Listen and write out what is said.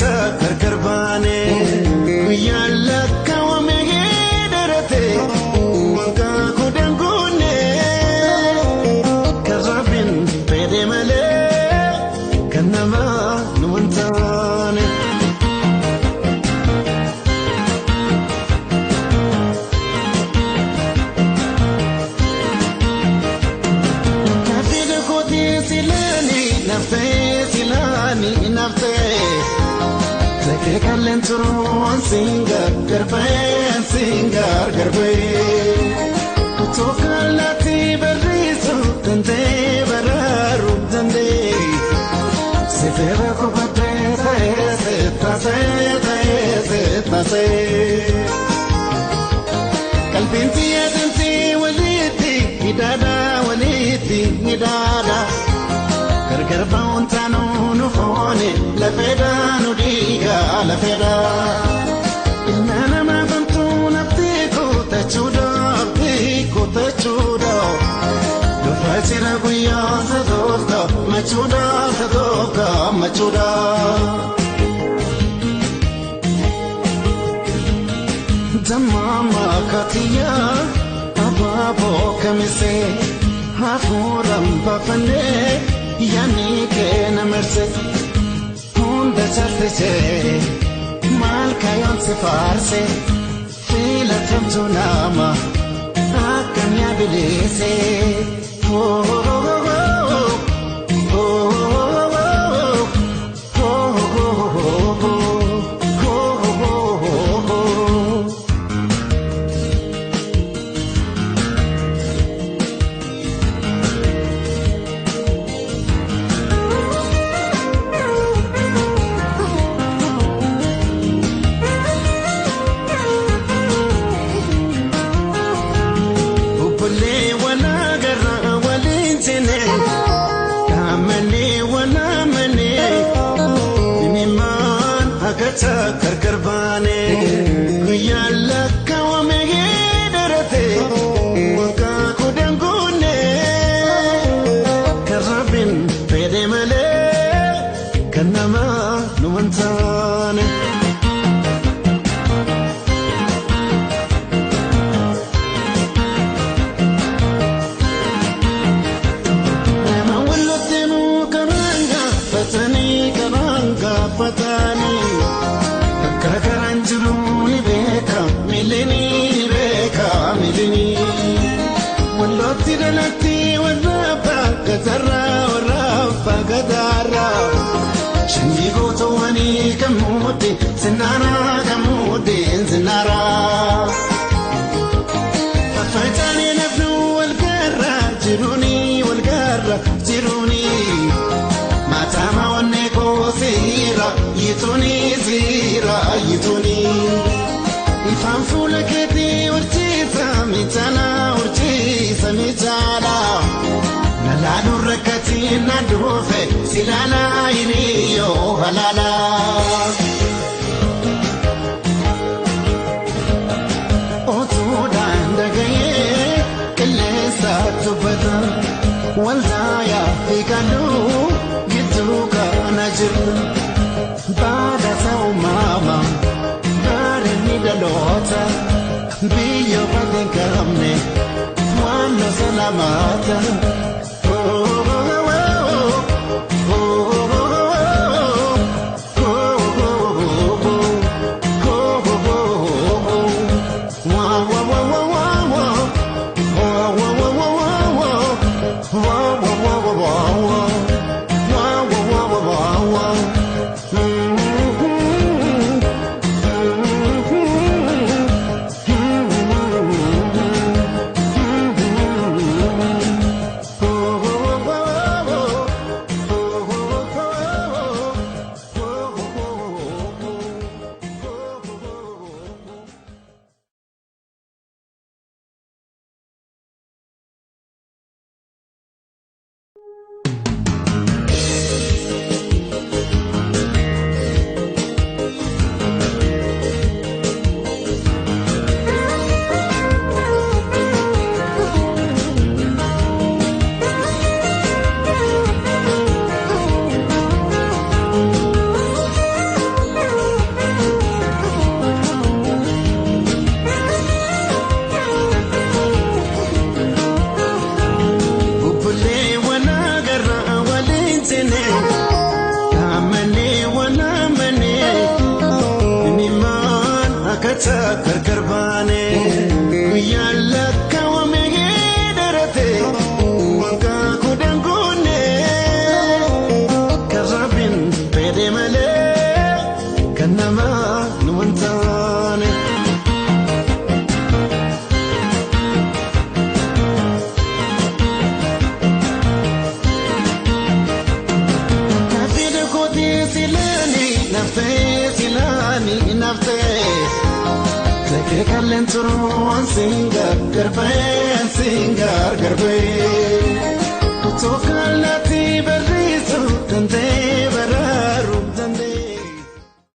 hagacha gargar baane guyyaan lakkaawame dheerate waggaa kudhan guunne kan Rabbiin fedhe malee kan namaa nu hin taane. Naafila kootii silaani naftee silaani naftee Zakee kalleen turuun siin gargar siin gargar ba'ee Otoo kallattii barreessu danda'ee baraaruu danda'ee Sifeera kubatee ta'ee seetasee ta'ee seetasee Qalbiin xiyyeetintii walitti hidhaadhaa walitti hidhaadhaa Gargar ba'uun taanuu nu foone lafeedhaa nu dhiigaa lafeedhaa Ilma namaa bantuu nafti kutachuudha abdii kutachuudha Dhufaa jira guyyaa sadoof gammachuudha sadoof gammachuudha. Damma katiya abaaboo kamisee hafuuraan baafannee yaadni kee na marse hunda caalchisee maal kayoon si faarse filatamtu nama akkam yaa bileese. Oh, oh, oh, oh, oh, oh, oh, oh, oh. Obbolee walaa garraa waliin jine qaamanii walaa manee dhimmimaan hagacha gargar baane guyyaan lakkaawame dheerate waggaa kudhan guunne kan Rabbiin fedhe malee kan namaa nu hin taane. Nama walitti mukaraan gaafatanii karaan gaafatanii bakka karaan jiru ni beeka miilini ni beeka miilini. Wallootti dhalatti warra abbaa gatarraa warra abbaa gataarraa sanyii gootawwanii kan muudde sinnaaraa kan muudde sinnaaraa. Faffaca'anii nafnu wal garra jiruuni wal garra jiruuni. Maatama onnee koo siira yituuni siira yituuni. Ifaan fuula keetii horsiisa miidhana horsiisa miidhana. Nalaaluu rakkatiin na dhufe silaalaa hiriyyoo halaalaa. Otuudhaan dhaga'ee qilleensa tuffata waltaayaa fi kalluu gidduu kana jiru. Baadasa uumamaa bareedni dhaloota biyya badii hin qabne waan losa lamaata. Rakkata gargar baane guyyaan lakkaawame dheerate waggaa 10 guunne kan Rabbiin fedhe malee kan namaa nu hin taane. Kaafii kootii silaanii naftee silaanii naftee. Seekee kalleen turuun siin gargar ba'ee siin gargar ba'ee. Otoo kallattii barreessu dandeenye.